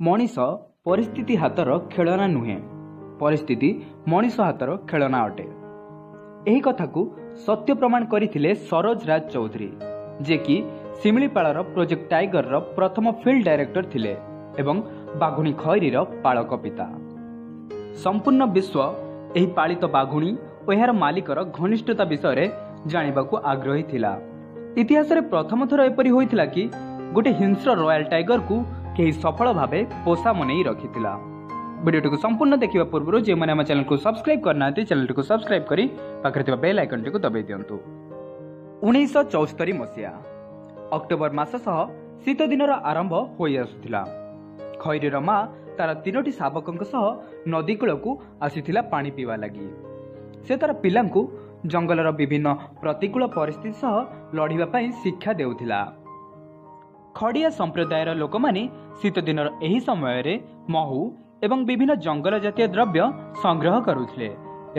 ମଣିଷ ପରିସ୍ଥିତି ହାତର ଖେଳନା ନୁହେଁ, ପରିସ୍ଥିତି ମଣିଷ ହାତର ଖେଳନା ଅଟେ। ଏହି କଥାକୁ ସତ୍ୟ ପ୍ରମାଣ କରିଥିଲେ ସରୋଜ ରାଜ ଚୌଧୁରୀ, ଯିଏକି ଶିମିଳିପାଳର ପ୍ରୋଜେକ୍ଟ ଟାଇଗରର ପ୍ରଥମ ଫିଲ୍ଡ ଡାଇରେକ୍ଟର ଥିଲେ ଏବଂ ବାଘୁଣୀ ଖଇରୀର ପାଳକ ପିତା। ସମ୍ପୂର୍ଣ୍ଣ ବିଶ୍ୱ ଏହି ପାଳିତ ବାଘୁଣୀ ଓ ଏହାର ମାଲିକର ଘନିଷ୍ଠତା ବିଷୟରେ ଜାଣିବାକୁ ଆଗ୍ରହୀ ଥିଲା। ଇତିହାସରେ ପ୍ରଥମ ଥର ଏପରି ହୋଇଥିଲା କି ଗୋଟେ ହିଂସ୍ର ରୟାଲ ଟାଇଗରକୁ କେହି ସଫଳ ଭାବେ ପୋଷା ମନେଇ ରଖିଥିଲା। ଭିଡ଼ିଓଟିକୁ ସମ୍ପୂର୍ଣ୍ଣ ଦେଖିବା ପୂର୍ବରୁ ଯେଉଁମାନେ ଆମ ଚ୍ୟାନେଲକୁ ସବସ୍କ୍ରାଇବ୍ କରିନାହାନ୍ତି, ଚ୍ୟାନେଲଟିକୁ ସବସ୍କ୍ରାଇବ୍ କରି ପାଖରେ ଥିବା ବେଲ୍ ଆଇକନ୍ଟିକୁ ଦବାଇ ଦିଅନ୍ତୁ। 1974 ମସିହା ଅକ୍ଟୋବର ମାସ ସହ ଶୀତ ଦିନର ଆରମ୍ଭ ହୋଇ ଆସୁଥିଲା। ଖଇରୀର ମା ତାର 3ଟି ଶାବକଙ୍କ ସହ ନଦୀ କୂଳକୁ ଆସିଥିଲା ପାଣି ପିଇବା ଲାଗି। ସେ ତାର ପିଲାଙ୍କୁ ଜଙ୍ଗଲର ବିଭିନ୍ନ ପ୍ରତିକୂଳ ପରିସ୍ଥିତି ସହ ଲଢ଼ିବା ପାଇଁ ଶିକ୍ଷା ଦେଉଥିଲା। ଖଡ଼ିଆ ସମ୍ପ୍ରଦାୟର ଲୋକମାନେ ଶୀତଦିନର ଏହି ସମୟରେ ମହୁ ଏବଂ ବିଭିନ୍ନ ଜଙ୍ଗଲ ଜାତୀୟ ଦ୍ରବ୍ୟ ସଂଗ୍ରହ କରୁଥିଲେ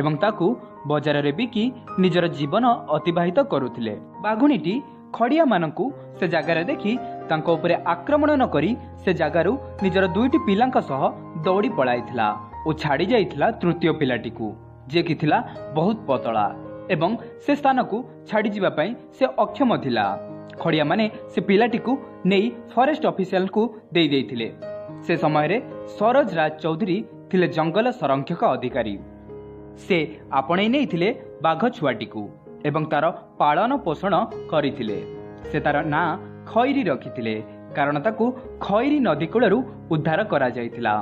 ଏବଂ ତାକୁ ବଜାରରେ ବିକି ନିଜର ଜୀବନ ଅତିବାହିତ କରୁଥିଲେ। ବାଘୁଣୀଟି ଖଡ଼ିଆମାନଙ୍କୁ ସେ ଜାଗାରେ ଦେଖି ତାଙ୍କ ଉପରେ ଆକ୍ରମଣ ନ କରି ସେ ଜାଗାରୁ ନିଜର 2ଟି ପିଲାଙ୍କ ସହ ଦୌଡ଼ି ପଳାଇଥିଲା ଓ ଛାଡ଼ି ଯାଇଥିଲା ତୃତୀୟ ପିଲାଟିକୁ, ଯିଏକି ଥିଲା ବହୁତ ପତଳା ଏବଂ ସେ ସ୍ଥାନକୁ ଛାଡ଼ିଯିବା ପାଇଁ ସେ ଅକ୍ଷମ ଥିଲା। ଖଡ଼ିଆମାନେ ସେ ପିଲାଟିକୁ ନେଇ ଫରେଷ୍ଟ ଅଫିସିଆଲଙ୍କୁ ଦେଇ ଦେଇଥିଲେ। ସେ ସମୟରେ ସରୋଜ ରାଜ ଚୌଧୁରୀ ଥିଲେ ଜଙ୍ଗଲ ସଂରକ୍ଷକ ଅଧିକାରୀ। ସେ ଆପଣେଇ ନେଇଥିଲେ ବାଘ ଛୁଆଟିକୁ ଏବଂ ତାର ପାଳନ ପୋଷଣ କରିଥିଲେ। ସେ ତାର ନାଁ ଖଇରୀ ରଖିଥିଲେ, କାରଣ ତାକୁ ଖଇରୀ ନଦୀ କୂଳରୁ ଉଦ୍ଧାର କରାଯାଇଥିଲା।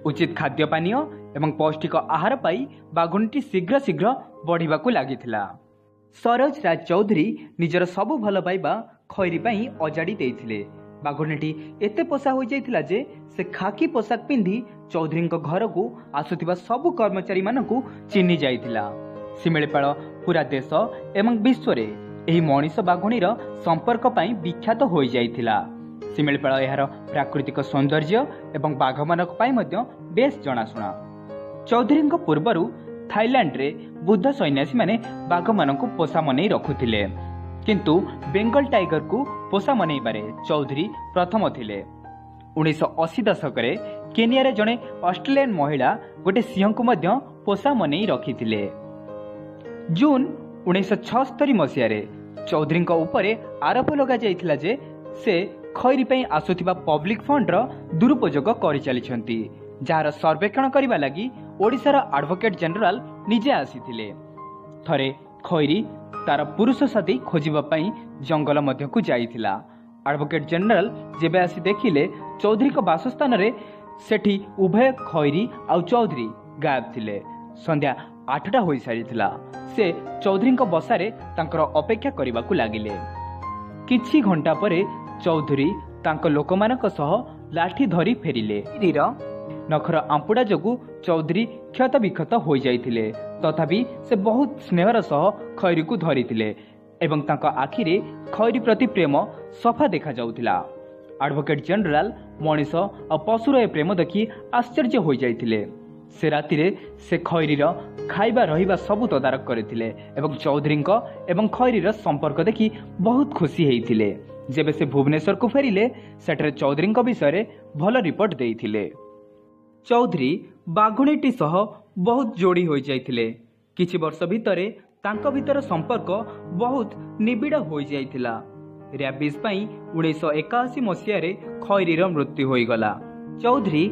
ଉଚିତ ଖାଦ୍ୟ ପାନୀୟ ଏବଂ ପୌଷ୍ଟିକ ଆହାର ପାଇ ବାଘୁଣୀଟି ଶୀଘ୍ର ଶୀଘ୍ର ବଢ଼ିବାକୁ ଲାଗିଥିଲା। ସରୋଜ ରାଜ ଚୌଧୁରୀ ନିଜର ସବୁ ଭଲ ପାଇବା ଖଇରୀ ପାଇଁ ଅଜାଡ଼ି ଦେଇଥିଲେ। ବାଘୁଣୀଟି ଏତେ ପୋଷା ହୋଇଯାଇଥିଲା ଯେ ସେ ଖାକି ପୋଷାକ ପିନ୍ଧି ଚୌଧୁରୀଙ୍କ ଘରକୁ ଆସୁଥିବା ସବୁ କର୍ମଚାରୀମାନଙ୍କୁ ଚିହ୍ନି ଯାଇଥିଲା। ଶିମିଳିପାଳ ପୁରା ଦେଶ ଏବଂ ବିଶ୍ୱରେ ଏହି ମଣିଷ ବାଘୁଣୀର ସମ୍ପର୍କ ପାଇଁ ବିଖ୍ୟାତ ହୋଇଯାଇଥିଲା। ଶିମିଳିପାଳ ଏହାର ପ୍ରାକୃତିକ ସୌନ୍ଦର୍ଯ୍ୟ ଏବଂ ବାଘମାନଙ୍କ ପାଇଁ ମଧ୍ୟ ବେଶ ଜଣାଶୁଣା। ଚୌଧୁରୀଙ୍କ ପୂର୍ବରୁ ଥାଇଲାଣ୍ଡରେ ବୁଦ୍ଧ ସନ୍ନ୍ୟାସୀମାନେ ବାଘମାନଙ୍କୁ ପୋଷା ମନେଇ ରଖୁଥିଲେ, କିନ୍ତୁ ବେଙ୍ଗଲ ଟାଇଗରକୁ ପୋଷା ମନେଇବାରେ ଚୌଧୁରୀ ପ୍ରଥମ ଥିଲେ। 1980 ଦଶକରେ କେନିଆରେ ଜଣେ ଅଷ୍ଟ୍ରେଲିଆନ ମହିଳା ଗୋଟେ ସିଂହକୁ ମଧ୍ୟ ପୋଷା ମନେଇ ରଖିଥିଲେ। ଜୁନ୍ 1976 ମସିହାରେ ଚୌଧୁରୀଙ୍କ ଉପରେ ଆରୋପ ଲଗାଯାଇଥିଲା ଯେ ସେ ଖଇରୀ ପାଇଁ ଆସୁଥିବା ପବ୍ଲିକ ଫଣ୍ଡର ଦୁରୁପଯୋଗ କରିଚାଲିଛନ୍ତି, ଯାହାର ସର୍ବେକ୍ଷଣ କରିବା ଲାଗି ଓଡ଼ିଶାର ଆଡଭୋକେଟ୍ ଜେନେରାଲ ନିଜେ ଆସିଥିଲେ। ଥରେ ଖଇରୀ ତାର ପୁରୁଷ ସାଥୀ ଖୋଜିବା ପାଇଁ ଜଙ୍ଗଲ ମଧ୍ୟକୁ ଯାଇଥିଲା। ଆଡଭୋକେଟ୍ ଜେନେରାଲ ଯେବେ ଆସି ଦେଖିଲେ ଚୌଧୁରୀଙ୍କ ବାସସ୍ଥାନରେ ସେଠି ଉଭୟ ଖଇରୀ ଆଉ ଚୌଧୁରୀ ଗାୟବ ଥିଲେ। ସନ୍ଧ୍ୟା 8ଟା ହୋଇସାରିଥିଲା। ସେ ଚୌଧୁରୀଙ୍କ ବସାରେ ତାଙ୍କର ଅପେକ୍ଷା କରିବାକୁ ଲାଗିଲେ। କିଛି ଘଣ୍ଟା ପରେ ଚୌଧୁରୀ ତାଙ୍କ ଲୋକମାନଙ୍କ ସହ ଲାଠି ଧରି ଫେରିଲେ। ଖଇରୀର ନଖର ଆମ୍ପୁଡ଼ା ଯୋଗୁଁ ଚୌଧୁରୀ କ୍ଷତବିକ୍ଷତ ହୋଇଯାଇଥିଲେ। ତଥାପି ସେ ବହୁତ ସ୍ନେହର ସହ ଖଇରୀକୁ ଧରିଥିଲେ ଏବଂ ତାଙ୍କ ଆଖିରେ ଖଇରୀ ପ୍ରତି ପ୍ରେମ ସଫା ଦେଖାଯାଉଥିଲା। ଆଡଭୋକେଟ୍ ଜେନେରାଲ ମଣିଷ ଆଉ ପଶୁର ଏ ପ୍ରେମ ଦେଖି ଆଶ୍ଚର୍ଯ୍ୟ ହୋଇଯାଇଥିଲେ। ସେ ରାତିରେ ସେ ଖଇରୀର ଖାଇବା ରହିବା ସବୁ ତଦାରଖ କରିଥିଲେ ଏବଂ ଚୌଧୁରୀଙ୍କ ଏବଂ ଖଇରୀର ସମ୍ପର୍କ ଦେଖି ବହୁତ ଖୁସି ହେଇଥିଲେ। ଯେବେ ସେ ଭୁବନେଶ୍ୱରକୁ ଫେରିଲେ, ସେଠାରେ ଚୌଧୁରୀଙ୍କ ବିଷୟରେ ଭଲ ରିପୋର୍ଟ ଦେଇଥିଲେ। ଚୌଧୁରୀ ବାଘୁଣୀଟି ସହ ବହୁତ ଯୋଡ଼ି ହୋଇଯାଇଥିଲେ। କିଛି ବର୍ଷ ଭିତରେ ତାଙ୍କ ଭିତର ସମ୍ପର୍କ ବହୁତ ନିବିଡ଼ ହୋଇଯାଇଥିଲା। ର୍ୟାବିସ୍ ପାଇଁ 1981 ମସିହାରେ ଖଇରୀର ମୃତ୍ୟୁ ହୋଇଗଲା। ଚୌଧୁରୀ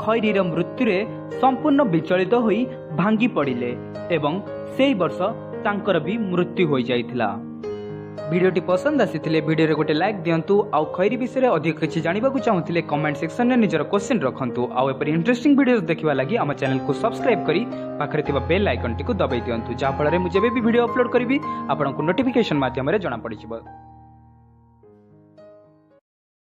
ଖଇରୀର ମୃତ୍ୟୁରେ ସମ୍ପୂର୍ଣ୍ଣ ବିଚଳିତ ହୋଇ ଭାଙ୍ଗି ପଡ଼ିଲେ ଏବଂ ସେହି ବର୍ଷ ତାଙ୍କର ବି ମୃତ୍ୟୁ ହୋଇଯାଇଥିଲା। ଭିଡ଼ିଓଟି ପସନ୍ଦ ଆସିଥିଲେ ଭିଡ଼ିଓରେ ଗୋଟେ ଲାଇକ୍ ଦିଅନ୍ତୁ। ଆଉ ଖଇରୀ ବିଷୟରେ ଅଧିକ କିଛି ଜାଣିବାକୁ ଚାହୁଁଥିଲେ କମେଣ୍ଟ ସେକ୍ସନରେ ନିଜର କ୍ୱେଶ୍ଚିନ୍ ରଖନ୍ତୁ। ଆଉ ଏପରି ଇଣ୍ଟରେଷ୍ଟିଂ ଭିଡ଼ିଓ ଦେଖିବା ଲାଗି ଆମ ଚ୍ୟାନେଲକୁ ସବସ୍କ୍ରାଇବ୍ କରି ପାଖରେ ଥିବା ବେଲ୍ ଆଇକନ୍ଟିକୁ ଦବାଇ ଦିଅନ୍ତୁ, ଯାହାଫଳରେ ମୁଁ ଯେବେ ବି ଭିଡ଼ିଓ ଅପଲୋଡ଼ କରିବି ଆପଣଙ୍କୁ ନୋଟିଫିକେସନ୍ ମାଧ୍ୟମରେ ଜଣାପଡ଼ିଯିବ।